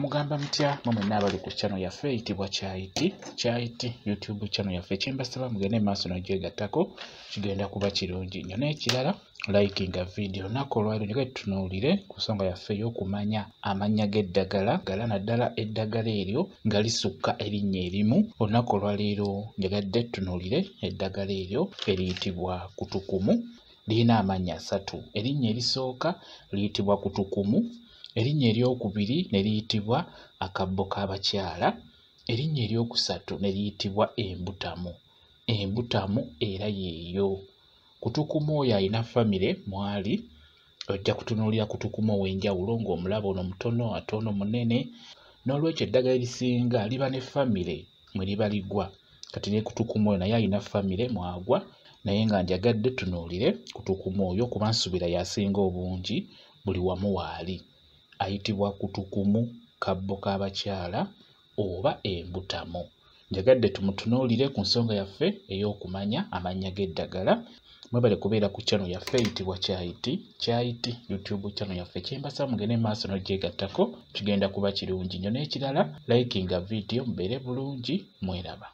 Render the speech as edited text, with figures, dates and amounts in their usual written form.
Mugamba mutya mwe mwenna abali ku channel yaffe eyitibwa Kyayiti Kyayiti YouTube channel yaffe. Kyembasaba mugende maaso n'ogyegattako, kigenda kuba kirungi nnyo. N'ekirala, likinga video. Olunaku olwaleero njagala tutunuulire ku nsonga yaffe ey'okumanya amannya g'eddagala gala, naddala eddagala eryo nga lisukka erinnya erimu. Olunaku olwaleero njagadde tutunuulire eddagala eryo eriyitibwa kutukumu. Lirina amannya asatu. Erinnya erisooka liyitibwa kutukumu, erinnya eryokubiri ne liyitibwa akabbo k'abakyala, erinnya eryokusatu ne liyitibwa embutamu. Embutamu era yeeyo. Kutukumu oyo alina famire mwali, ojja kutunuulira kutukumu ow'enjawulo ng'omulaba ono mutono ate ono munene. N'olwekyo eddagala erisinga liba ne famire mwe liba ligwa. Kati ne kutukumu oyo naye alina famire mwagwa, naye nga njagadde tunuulire kutukumu oyo kuba nsuubira y'asinga obungi buli wamu waali. Ayitibwa kutukumu, kabbo k'abakyala oba embutamu. Njagadde tumutunuulire ku nsonga yaffe ey'okumanya amannya g'eddagala. Mwebale kubeera ku channel yaffe eyitibwa Kyayiti Kyayiti YouTube channel yaffe. Kyembasaba mugende maaso n'ogyegattako, kigenda kuba kirungi nnyo. N'ekirala, likinga video, mubeere bulungi, mweraba.